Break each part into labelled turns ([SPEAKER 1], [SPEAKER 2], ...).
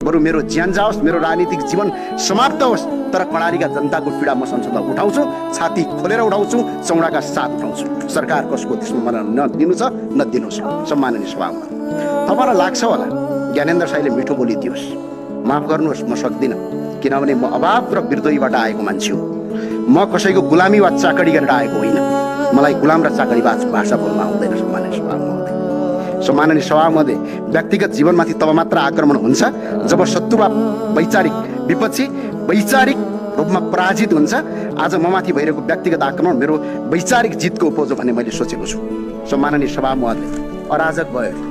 [SPEAKER 1] बरु मेरो ज्यान जाओस्, मेरो राजनीतिक जीवन समाप्त होस्, तर कर्णालीका जनताको पीडा म संसदमा उठाउँछु, छाती खोलेर उठाउँछु, चौडाका साथ उठाउँछु। सरकार कसको त्यसमा मलाई नदिनु छ नदिनुहोस्। सम्माननीय सभामा तपाईँलाई लाग्छ होला ज्ञानेन्द्र साईले मिठो बोलिदियोस्, माफ गर्नुहोस् म सक्दिनँ, किनभने म अभाव र बिर्दोहीबाट आएको मान्छे हो। म कसैको गुलामी वा चाकडी गरेर आएको होइन। मलाई गुलाम र चाकडी भाषा बोल्न आउँदैन। सम्माननीय सभामध्ये व्यक्तिगत जीवनमाथि तब मात्र आक्रमण हुन्छ जब शत्रु वा वैचारिक विपक्षी वैचारिक रूपमा पराजित हुन्छ। आज ममाथि भइरहेको व्यक्तिगत आक्रमण मेरो वैचारिक जितको उपज हो भन्ने मैले सोचेको छु। सम्माननीय सभामध्ये अराजक भयो अरे,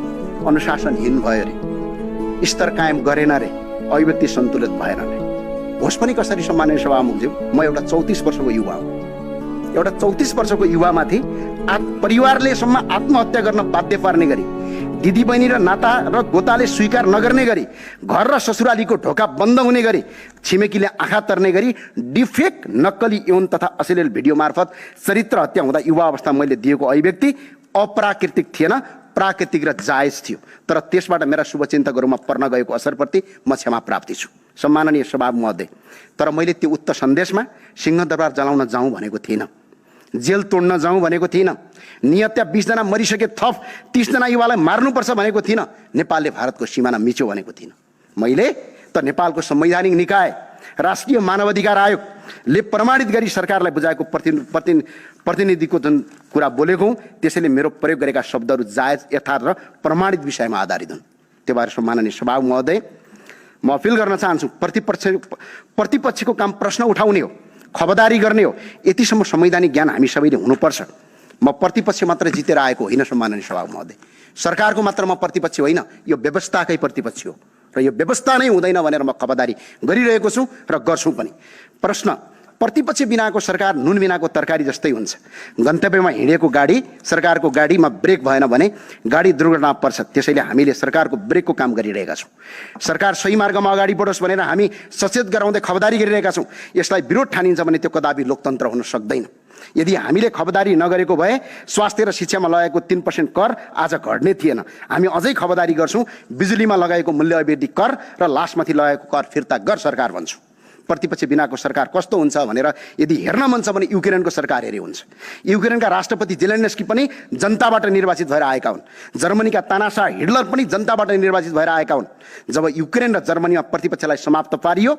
[SPEAKER 1] अनुशासनहीन भयो अरे, स्तर कायम गरेन रे, अभिव्यक्ति सन्तुलित भएन रे, होस् पनि कसरी। सम्माननीय सभामुखज्यू, म एउटा 34 वर्षको युवा हुँ। एउटा 34 वर्षको युवामाथि परिवारले सम्म आत्महत्या गर्न बाध्य पार्ने गरी, दिदी बहिनी र नाता र गोताले स्वीकार नगर्ने गरी, घर र ससुरालीको ढोका बन्द हुने गरी, छिमेकीले आँखा तर्ने गरी डिफेक नक्कली यौन तथा अश्लील भिडियो मार्फत चरित्र हत्या हुँदा युवा अवस्थामा मैले दिएको अभिव्यक्ति अप्राकृतिक थिएन, प्राकृतिक र जायज थियो। तर त्यसबाट मेरा शुभचिन्तकहरूमा पर्न गएको असरप्रति म क्षमा प्राप्ति छु। सम्माननीय सभा महोदय, तर मैले त्यो उक्त सन्देशमा सिंहदरबार जलाउन जाउँ भनेको थिइनँ, जेल तोड्न जाउँ भनेको थिइनँ, निहत्या 20 जना मरिसके थप 30 जना युवालाई मार्नुपर्छ भनेको थिइनँ, नेपालले भारतको सिमाना मिच्यो भनेको थिइनँ। मैले त नेपालको संवैधानिक निकाय राष्ट्रिय मानवाधिकार आयोगले प्रमाणित गरी सरकारलाई बुझाएको प्रतिनिधिको जुन कुरा बोलेको हुँ, त्यसैले मेरो प्रयोग गरेका शब्दहरू जायज, यथार्थ र प्रमाणित विषयमा आधारित हुन्। त्यो भएर सम्माननीय सभा महोदय, म अपिल गर्न चाहन्छु, प्रतिपक्षको काम प्रश्न उठाउने हो, खबरदारी गर्ने हो। यतिसम्म संवैधानिक ज्ञान हामी सबैले हुनुपर्छ। म प्रतिपक्ष मात्र जितेर आएको होइन। सम्माननीय सभा महोदय, सरकारको मात्र म प्रतिपक्ष होइन, यो व्यवस्थाकै प्रतिपक्ष हो र यो व्यवस्था नै हुँदैन भनेर म खबरदारी गरिरहेको छु र गर्छु पनि। प्रश्न, प्रतिपक्ष बिनाको सरकार नुन बिनाको तरकारी जस्तै हुन्छ। गन्तव्यमा हिँडेको गाडी, सरकारको गाडीमा ब्रेक भएन भने गाडी दुर्घटना पर्छ। त्यसैले हामीले सरकारको ब्रेकको काम गरिरहेका छौँ। सरकार सही मार्गमा अगाडि बढोस् भनेर हामी सचेत गराउँदै खबरदारी गरिरहेका छौँ। यसलाई विरोध ठानिन्छ भने त्यो कदापि लोकतन्त्र हुन सक्दैन। यदि हामीले खबरदारी नगरेको भए स्वास्थ्य र शिक्षामा लगाएको 3% कर आज घट्ने थिएन। हामी अझै खबरदारी गर्छौँ। बिजुलीमा लगाएको मूल्य अवधि कर र लासमाथि लगाएको कर फिर्ता गर सरकार भन्छु। प्रतिपक्ष बिनाको सरकार कस्तो हुन्छ भनेर यदि हेर्न मन छ भने युक्रेनको सरकार हेरे हुन्छ। युक्रेनका राष्ट्रपति जेलेन्स्की पनि जनताबाट निर्वाचित भएर आएका हुन्। जर्मनीका तानाशाह हिटलर पनि जनताबाट निर्वाचित भएर आएका हुन्। जब युक्रेन र जर्मनीमा प्रतिपक्षलाई समाप्त पारियो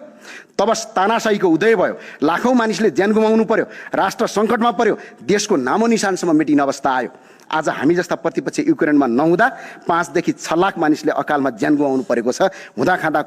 [SPEAKER 1] तब तानाशाहीको उदय भयो। लाखौं मानिसले ज्यान गुमाउनु पर्यो, राष्ट्र सङ्कटमा पर्यो, देशको नामो निशानसम्म मेटिने अवस्था आयो। आज हामी जस्ता प्रतिपक्ष युक्रेनमा नहुँदा 5 देखि 6 लाख मानिसले अकालमा ज्यान गुमाउनु परेको छ। हुँदाखाँदाको